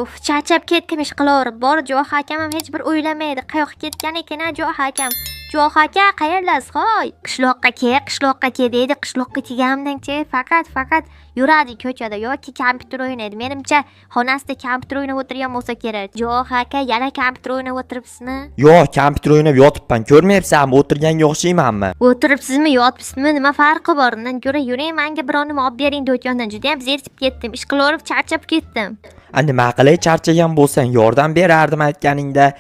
Uf, charchab ketdim ish qilaverib. Bor, Jo'xa akam ham hech bir o'ylamaydi. Qayoqqa ketgan ekan a Jo'xa akam? Jo'xa aka, qayerdasiz, hoy? Qishloqqa ke, qishloqqa ke deydi. Qishloqqa kelganimdan keyin faqat yuradi ko'chada yoki kompyuter o'ynaydi. Menimcha, xonasida kompyuter o'ynab o'tirgan bo'lsa kerak. Jo'xa aka, yana kompyuter o'ynab o'tiribsizmi? Yo'q, kompyuter o'ynab yotibman. Ko'rmayapsanmi? O'tirganga o'xshaymanmi? O'tiribsizmi, yotibsizmi, nima farqi bor? Undan ko'ra yuring, menga biron nima olib bering do'kondan. Judayam zerikib ketdim. Ish qilaverib charchab ketdim. A, nima qilay, charchagan bo'lsang, yordam berardim aytganingda.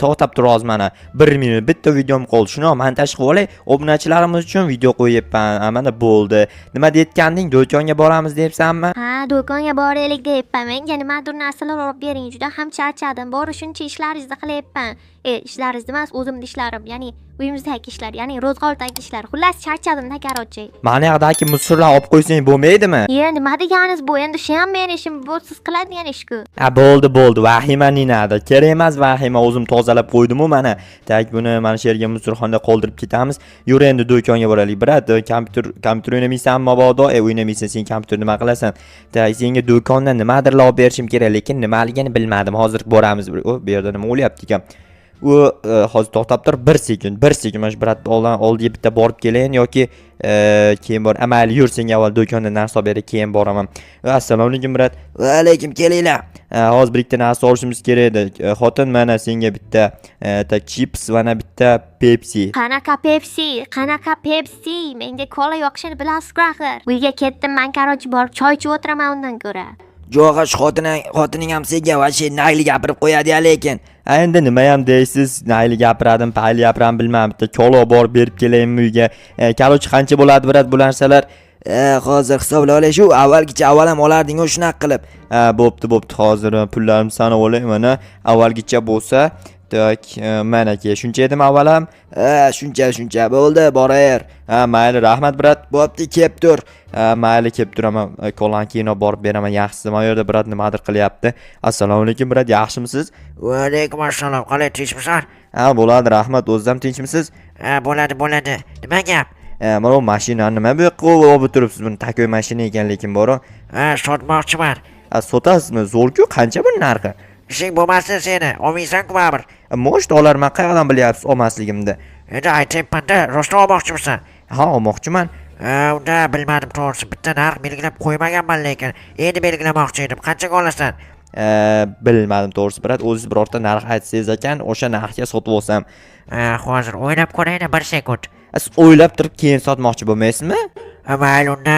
To'xtab tur hozir, mana. 1 minut bitta videom qoldi. Shuni montaj qilib olay. Obunachilarimiz uchun video qo'yibman. A, mana bo'ldi. Nima deyotganding? Do'konga boramiz deyapsanmi? Ha, do'konga boraylik deyapman. Menga nimadir narsalar olib bering. Juda ham charchadim. Bor, shuncha ishlaringizni qilyapman. E, ishlaringizni emas, o'zimni ishlarim, ya'ni uyimizdagi ishlar, ya'ni ro'zg'ordagi ishlar. Xullas, charchadim-da, короче. Mana yoqdagi мусор lar olib qo'ysang bo'lmaydimi? Ye, nima deganingiz bu? Endi shu ham meni ishim, bu siz qiladigan ish-ku. A, bo'ldi, bo'ldi. Vahima не надо. Kerak emas vahima, o'zim tozalab qo'ydim-u mana. Так, buni mana shu yerga мусор xonada qoldirib ketamiz. Yur, endi do'konga boraylik. Брат, kompyuter o'ynamaysanmi mabodo? E, o'ynamaysan, sen kompyuter nima qilasan? Так, senga do'kondan nimadirlar olib berishim kerak, lekin nimaligini bilmadim. Hozir boramiz. O, bu yerda nima bo'lyapti ekan? U hozir to'xtab tur, 1 sekund, 1 sekund, mana shu брат oldiga bitta borib kelayin yoki keyin bor. A, mayli, yur, senga avval do'kondan narsa olib beray, keyin boraman. Assalomu alaykum, брат. Va alaykum, kelinglar. Hozir bir ikkita narsa olishimiz kerak edi. Xotin, mana senga bitta так, chips va mana bitta Pepsi. Qanaqa Pepsi? Qanaqa Pepsi? Menga kola yoqishini bilasiz-ku axir. Uyga ketdim man, короче, borib choy ichib o'tiraman undan ko'ra. Jo'g'a, shu xotining ham senga вообще nayli gapirib qo'yadi ya lekin. A, endi nimayam deysiz, nayli gapiradim, payli gapiraman, bilmadim. Bitta kola borib berib kelayinmi uyga? Короче, qancha bo'ladi, брат, bu narsalar? Hozir hisoblab olay, shu avvalgicha, avval ham olarding-ku shunaqa qilib. Ha, bo'pti, bo'pti, hozir pullarimni sanab olay, mana avvalgicha bo'lsa, так, mana aka, shuncha edimi avval ham? Ha, shuncha, shuncha bo'ldi, boraver. Ha, mayli, rahmat, брат. Bo'pti, kelib tur. Ha, mayli, kelib turaman. Kolani keyin olib borib beraman, yaxshisi. Mana bu yerda брат nimadir qilyapti. Assalomu alaykum, брат, yaxshimisiz? Va alaykum assalom, qalay, tinchmisan? Ha, bo'ladi, rahmat, o'ziz ham tinchmisiz? Ha, bo'ladi, bo'ladi. Nima gap? Mana bu mashinani nima bu yoqqa olib o'tiribsiz buni? Такой mashina ekan lekin boru. Ha, sotmoqchiman. Ha, sotasizmi? Zo'r-ku, qancha buni narxi? Ishing bo'lmasin seni, olmaysan-ku baribir. Может, olarman, qayerdan bilyapsiz olmasligimni? Endi aytyapman-da, rostdan olmoqchimisan? Ha, olmoqchiman. Ha, unda bilmadim to'g'risi, bitta narx belgilab qo'ymaganman lekin. Endi belgilamoqchi edim. Qanchaga olasan? Bilmadim to'g'risi, брат, o'zingiz birorta narx aytsangiz ekan, o'sha narxga sotib olsam. Ha, hozir o'ylab ko'rayda, bir sekund. A, siz o'ylab turib keyin sotmoqchi bo'lmaysizmi? Ha, mayli, unda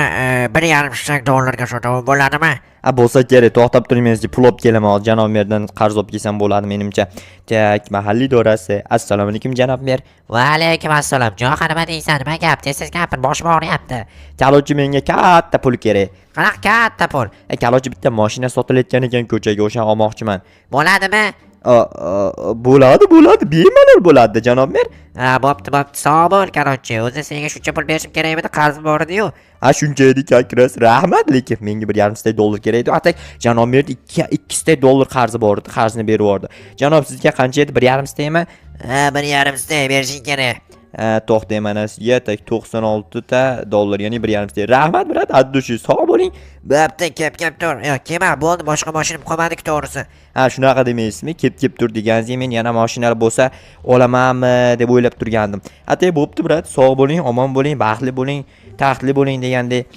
1,5 stak dollarga sotaman, bo'ladimi? A, bo'lsa kerak, to'xtab turing, men sizga pul olib kelaman hozir, janob merdan qarz olib kelsam bo'ladi menimcha. Так, mahalliy idorasi. Assalomu alaykum, janob mer. Va alaykum assalom. Jo'xa, nima deysan? Nima gap? Tez tez gapir, boshim og'riyapti. Короче, menga katta pul kerak. Qanaqa katta pul? E, короче, bitta mashina sotilayotgan ekan ko'chaga, o'shani olmoqchiman. Bo'ladimi? A, a, bo'ladi, bo'ladi, bemalol bo'ladi, janob mer. Ha, bo'pti, bo'pti. Sog' bo'l, короче. O'zi senga shuncha pul berishim kerak edi, qarzim bor edi-yu. Ha, shuncha edi как раз. Rahmat, lekin menga 1,5 stak dollar kerak edi. A так, janob merda ikki stak dollar qarzi bor edi, qarzini berib yubordi. Janob, sizga qancha edi? 1,5 stakmi? Ha, 1,5 stak berishing kerak. Ha, to'xtang, mana sizga так 96 ta dollar, ya'ni 1,5 stak. Rahmat, брат, от души. Sog' bo'ling. Bo'pti, kelib kelib tur. Yo'q, kelma, bo'ldi, boshqa mashinam qolmadi-ku to'g'risi. Ha, shunaqa demaysizmi? Kelib kelib tur deganingizga men yana mashinalar bo'lsa olamanmi deb o'ylab turgandim. A так, bo'pti, брат, sog' bo'ling, omon bo'ling, baxtli bo'ling, taxtli bo'ling degandek.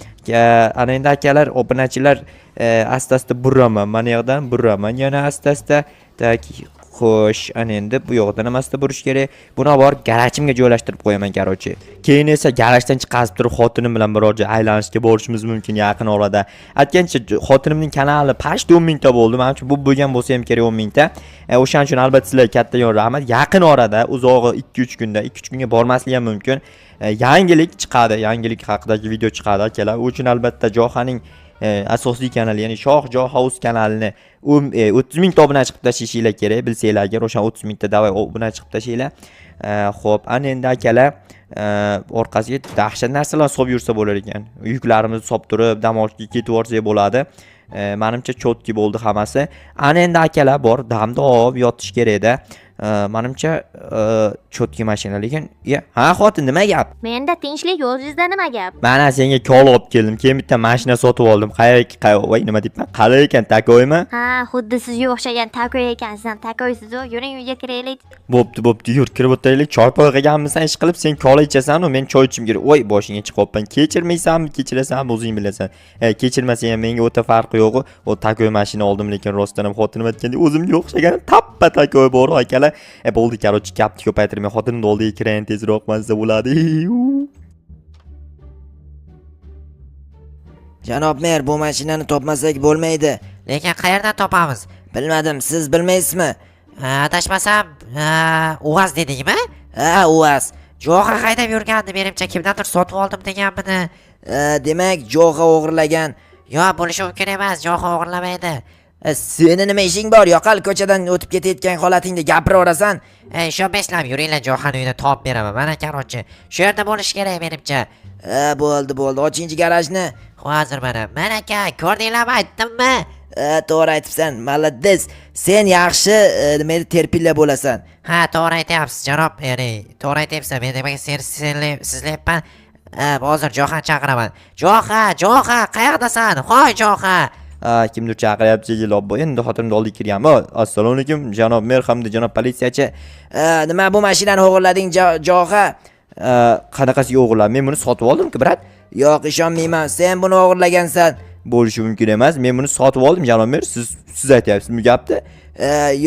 Ana endi akalar, obunachilar, asta-asta buraman. Mana yoqdan buraman yana asta-asta. Так, xo'sh, ana endi bu yoqdan ham asta burish kerak. Buni olib borib garajimga joylashtirib qo'yaman, короче. Keyin esa garajdan chiqazib turib xotinim bilan biror joy aylanishga borishimiz mumkin yaqin orada. Aytgancha, xotinimning kanali почти 10 mingta bo'ldi. Manimcha, bu bo'lgan bo'lsa ham kerak 10 mingta. O'shaning uchun albatta sizlarga kattakon rahmat. Yaqin orada, uzog'i 2-3 kunda, 2-3 kunga bormasligi ham mumkin. Yangilik chiqadi, yangilik haqidagi video chiqadi akalar. U uchun albatta Johaning asosiy kanali, ya'ni Shoh Jo House kanalini 30 mingta obunachi qilib tashlashinglar kerak, bilsanglar agar o'sha 30 mingta давай obunachi qilib tashlanglar. Xo'p, ana endi akalar, orqasiga dahshat narsalar solib yursa bo'lar ekan. Yuklarimizni solib turib, dam olishga ketib yuborsak bo'ladi. Manimcha, чётки bo'ldi hammasi. Ana endi akalar, bor damda olib yotish kerakda. Manimcha, чёткий mashina, lekin ya, ha, xotin, nima gap? Menda tinchlik, o'zingizda nima gap? Mana senga kol olib keldim, keyin bitta mashina sotib oldim. Qayerga, voy, nima deyapman, qalay ekan, такой mi? Ha, xuddi sizga o'xshagan такой ekansiz ham, такой siz u. Yuring, uyga kiraylik. Bo'pti, bo'pti, yur, kirib o'tiraylik. Choy poy qilganmisan, ish qilib, sen kola ichasan u men choy ichishim kerak. Voy, boshingga chiqyapman, kechirmaysanmi, kechirasanmi, o'zing bilasan. Kechirmasang ham menga o'ta farqi yo'q. O, такой mashina oldim, lekin rostdan ham xotinim aytgandek o'zimga o'xshagan tappa такой bor, akalar. Bo'ldi, короче, gapni ko'paytirmay, xotinimni oldiga kirayin tezroq, mazza bo'ladi. Janob mer, bu mashinani topmasak bo'lmaydi. Lekin qayerdan topamiz? Bilmadim, siz bilmaysizmi? Ha, adashmasam, ha, UAZ dedingmi? Ha, UAZ. Jo'xa haydab yurgandi, menimcha kimdandir sotib oldim deganmidi? Demak, Jo'xa o'g'irlagan. Yo'q, bo'lishi mumkin emas, Jo'xa o'g'irlamaydi. Seni nima ishing bor? Yo'qol, ko'chadan o'tib ketayotgan holatingda gapiraverasan. Ey, ishonmaysizlarmi? Yuringlar, Jo'xani uyini topib beraman. Mana, короче, shu yerda bo'lishi kerak menimcha. Ha, bo'ldi, bo'ldi. Ochingchi garajni. Hozir mana. Mana aka, ko'rdinglarmi, aytdimmi? Ha, to'g'ri aytibsan. Молодец. Sen yaxshi, nima edi, терпила bo'lasan. Ha, to'g'ri aytyapsiz, janob, ya'ni to'g'ri aytyapsan. Men demak sen sizlayapman. Ha, hozir Jo'xani chaqiraman. Jo'xa, Jo'xa, qayoqdasan? Hoy, Jo'xa. Ha, kimdir chaqiryapti shekilli. Obbo, endi xotinimni oldiga kirganmi? Assalomu alaykum, janob mer hamda janob politsiyachi. Nima, bu mashinani o'g'irlading, Jo'xa? Qanaqasiga o'g'irlab? Men buni sotib oldim-ku, брат. Yo'q, ishonmayman. Sen buni o'g'irlagansan. Bo'lishi mumkin emas. Men buni sotib oldim, janob mer. Siz aytyapsiz bu gapni.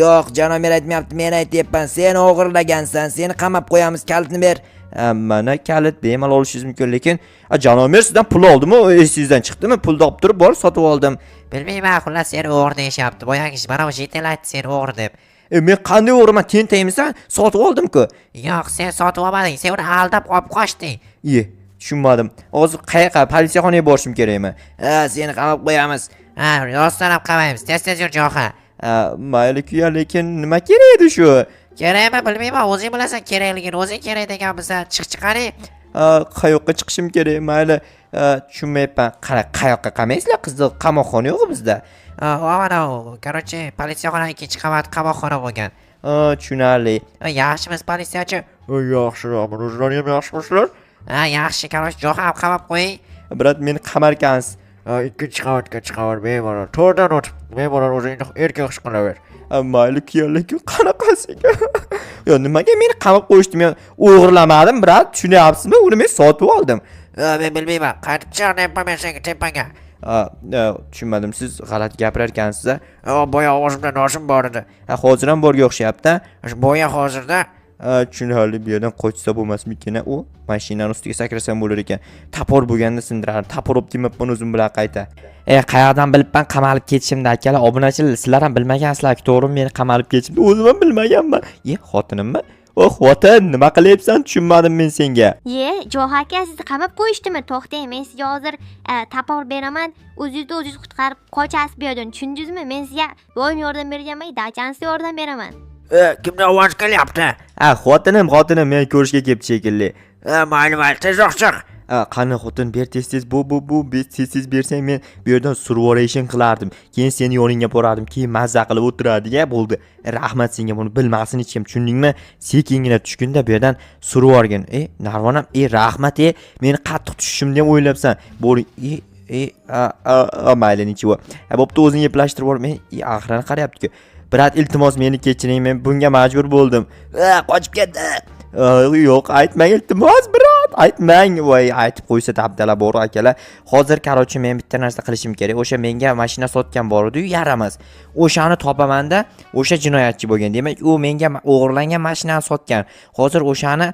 Yo'q, janob mer aytmayapti, men aytyapman. Sen o'g'irlagansan. Seni qamab qo'yamiz, kalitni ber. Ha, mana kalit, bemalol olishingiz mumkin, lekin janob mer, sizdan pul oldimi? Esingizdan chiqdimi? Pulni olib turib borib sotib oldim. Bilmayman, xullas seni o'g'ri deyishyapti. Boyagi mana bu житель aytdi seni o'g'ri deb. Men qanday o'g'riman? Tentakmisan? Sotib oldim-ku. Yo'q, sen sotib olmading, sen uni aldab olib qochding. Iye, tushunmadim. Hozir qayoqqa, politsiyaxonaga borishim kerakmi? Ha, seni qamab qo'yamiz. Ha, rostdan ham qamaymiz. Tez tez yur, Jo'xa. Ha, mayli kuya, lekin nima kerak edi shu? Kerakmi, bilmayman, o'zing bilasan kerakligini, o'zing kerak deganmisan. Chiq, chiqaring. Ha, qayoqqa chiqishim kerak? Mayli, tushunmayapman. Qara, qayoqqa qamaysizlar qizni? Qamoqxona yo'q bizda. Ha, mana u, короче, politsiyaxona ikkinchi qavat qamoqxona bo'lgan. Ha, tushunarli. Ha, yaxshimiz, politsiyachi? Yaxshi, o'zlari ham yaxshimisizlar? Ha, yaxshi, короче, Jo'xa ham qamab qo'ying. Брат, meni qamarkansiz. Ikkinchi qavatga chiqaver, bemalol. To'rdan o'tib, bemalol o'zingni erkin his qilaver. Mayli kuya, lekin qanaqasiga? Yo, nimaga meni qamab qo'yishdi? Men o'g'irlamadim, брат, tushunyapsizmi? Uni men sotib oldim. Ha, men bilmayman. Qaytib chiqaryapman men senga tepaga. Ha, tushunmadim, siz g'alati gapirar ekansiz. Ha, boya ovozimda noshim bor edi. Ha, hozir ham borga o'xshayapti. Boya hozirda. Ha, tushunarli, bu yerdan qochsa bo'lmasmikin? U mashinani ustiga sakrasam bo'lar ekan. Топор bo'lganda sindirardim. Топор olib kelmabman o'zim bilan qayta. Qayerdan bilibman qamalib ketishimni, akalar, obunachilar, sizlar ham bilmagansizlar, to'g'rimi, meni qamalib ketishimni o'zim ham bilmaganman. Ye, xotinimmi? Oh, xotin, nima qilyapsan? Tushunmadim men senga. Ye, Jo'xa aka, sizni qamab qo'yishdimi? To'xtang, men sizga hozir топор beraman. O'zingizni o'zingiz qutqarib qochasiz bu yerdan. Tushundingizmi? Men sizga doim yordam berganman, dachansi yordam beraman. Kimdan ovoz kelyapti? Ha, xotinim, xotinim meni ko'rishga kelibdi shekilli. Ha, mayli, mayli, tezroq chiq. Ha, qani xotin, ber tez tez, bu bu bu tez tez bersang men bu yerdan surib yuborishing qilardim. Keyin seni yoningga borardim, keyin mazza qilib o'tirardik, a, bo'ldi. Rahmat senga, buni bilmasin hech kim, tushundingmi? Sekingina tushgunda bu yerdan surib yuborgin. Narvonam, rahmat, meni qattiq tushishimni ham o'ylabsan. Bo'ling, a, a, a, mayli, ничего. Ha, bo'pti, o'zing eplashtirib yubor. Men, axirani qarayapti-ku. Брат, iltimos, meni kechiring, men bunga majbur bo'ldim. Ha, qochib ketdi. Yo'q, aytmang, iltimos, брат, aytmang. Voy, aytib qo'ysa dabdala bor, akalar. Hozir, короче, men bitta narsa qilishim kerak. O'sha menga mashina sotgan bor edi-yu, yaramas. O'shani topamanda, o'sha jinoyatchi bo'lgan. Demak, u menga o'g'irlangan mashinani sotgan. Hozir o'shani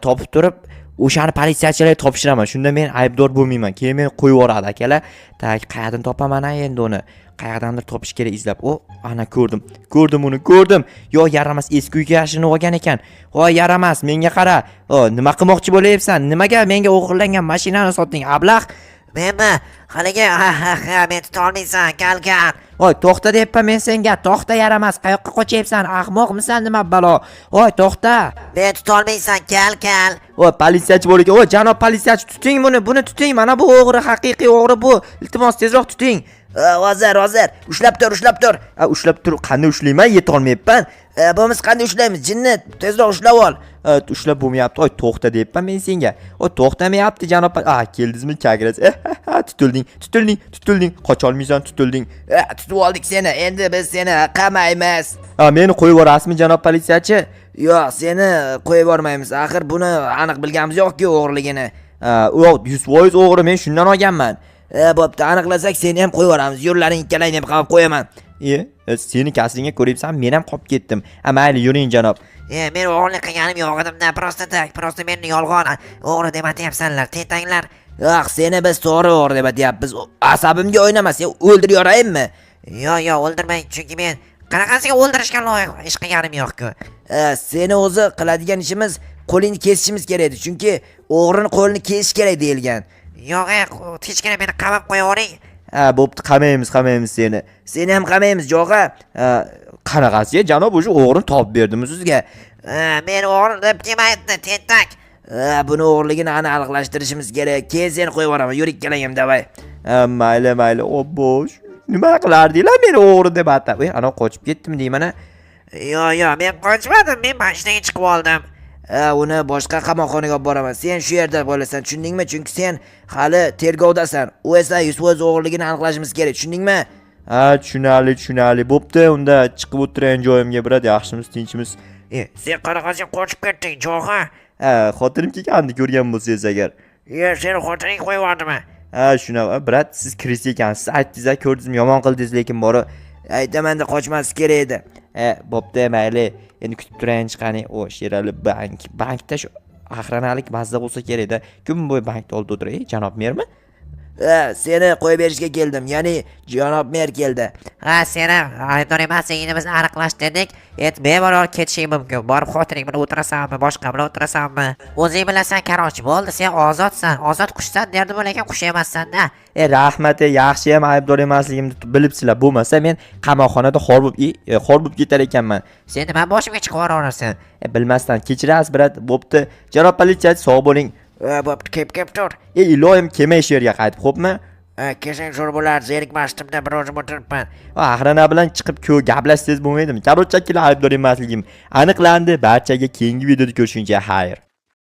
topib turib, o'shani politsiyachilarga topshiraman. Shunda men aybdor bo'lmayman. Keyin meni qo'yib yuboradi, akalar. Так, qayerdan topaman endi uni? Qayerdandir topish kerak izlab. O, ana ko'rdim. Ko'rdim uni, ko'rdim. Yo, yaramas, eski uyga yashirinib olgan ekan. Voy, yaramas, menga qara. O, nima qilmoqchi bo'lyapsan? Nimaga menga o'g'irlangan mashinani sotding, ablah? Menmi? Haligi, ha ha ha, men tuta olmaysan, kalkan. Voy, to'xta deyapman men senga. To'xta, yaramas, qayoqqa qochyapsan? Ahmoqmisan, nima balo? Voy, to'xta. Men tuta olmaysan, kalkal. O, politsiyachi bor ekan. O, janob politsiyachi, tuting buni, buni tuting. Mana bu o'g'ri, haqiqiy o'g'ri bu. Iltimos, tezroq tuting. Hozir, hozir. Ushlab tur, ushlab tur. A, ushlab tur, qanday ushlayman? Yetolmayapman. Bo'lmasa qanday ushlaymiz? Jinni, tezroq ushlab ol. Ushlab bo'lmayapti. Oy, to'xta deyapman men senga. O, to'xtamayapti janob. A, keldingizmi, kagras? Tutilding, tutilding, tutilding. Qocholmaysan, tutilding. Tutib oldik seni. Endi biz seni qamaymiz. A, meni qo'yib yuborasizmi, janob politsiyachi? Yo'q, seni qo'yib yubormaymiz. Axir buni aniq bilganimiz yo'q-ku o'g'riligini. Yo'q, 100% o'g'ri, men shundan olganman. Bo'pti, aniqlasak seni ham qo'yib yuboramiz. Yurlaring ikkalangni ham qamab qo'yaman. Seni kasringga ko'ryapsan, men ham qolib ketdim. A, mayli, yuring janob. Men o'g'irlik qilganim yo'q edimda, просто так, просто meni yolg'on o'g'ri deb aytyapsanlar, tentanglar. Yo'q, seni biz to'g'ri o'g'ri deb aytyapmiz. Asabimga o'ynama, sen o'ldirib yuborayinmi? Yo'q, yo'q, o'ldirmang, chunki men qanaqasiga o'ldirishga loyiq ish qilganim yo'q-ku. Seni o'zi qiladigan ishimiz qo'lingni kesishimiz kerak edi. Chunki o'g'rini qo'lini kesish kerak deyilgan. Yo'q, tinchgina meni qamab qo'yavering. Ha, bo'pti, qamaymiz, qamaymiz seni. Seni ham qamaymiz, jo'g'a. Qanaqasiga janob, o'sha o'g'rini topib berdimi sizga? Men o'g'ri deb kim aytdi, tentak? Buni o'g'riligini aniqlashtirishimiz kerak. Keyin seni qo'yib yuboraman. Yur ikkalang ham, davay. Mayli, mayli. Obbo, nima qilardinglar meni o'g'ri deb atab? Ey, ana qochib ketdim deyman a. Yo'q, yo'q, men qochmadim, men mashinaga chiqib oldim. Uni boshqa qamoqxonaga olib boraman. Sen shu yerda bo'lasan, tushundingmi? Chunki sen hali tergovdasan. U esa 100% o'g'riligini aniqlashimiz kerak, tushundingmi? Ha, tushunarli, tushunarli. Bo'pti, unda chiqib o'tirayin joyimga, брат, yaxshimiz, tinchimiz. Sen qanaqasiga qochib ketding, jo'g'a? Ha, xotinim kelgandi ko'rgan bo'lsangiz agar. Seni xotining qo'yib yubordimi? Ha, shunaqa, брат, siz крыса ekansiz. Aytdingiz, ko'rdingizmi, yomon qildingiz lekin bori. Aytamanda qochmaslik kerak edi. Bo'pti, mayli. Endi kutib turayin chiqani. O, Sherali bank. Bankda shu охрана lik mazza bo'lsa kerakda. Kun bo'yi bankda oldida o'tiray, janob mermi? Seni qo'yib berishga keldim. Ya'ni janob mer keldi. Ha, seni aybdor emasligingni biz aniqlashtirdik. Endi bemalol ketishing mumkin. Borib xotining bilan o'tirasanmi, boshqa bilan o'tirasanmi? O'zing bilasan, короче, bo'ldi, sen ozodsan. Ozod qushsan derdim, lekin qush emassan-da. Rahmat, yaxshi ham aybdor emasligimni bilibsizlar. Bo'lmasa men qamoqxonada xor bo'lib, xor bo'lib ketar ekanman. Sen nima boshimga chiqib yuboraversan? Bilmasdan kechirasiz, брат. Bo'pti. Janob politsiyachi, sog' bo'ling. Bo'pti, kelib kelib tur. Iloyim kelmay shu yerga qaytib, xo'pmi? Kelsang zo'r bo'lardi, zerikmasdimda bir o'zim o'tiribman. Охрана bilan chiqib ko'p gaplashsangiz bo'lmaydimi? Короче, aybdor emasligim aniqlandi. Barchaga keyingi videoda ko'rishguncha xayr.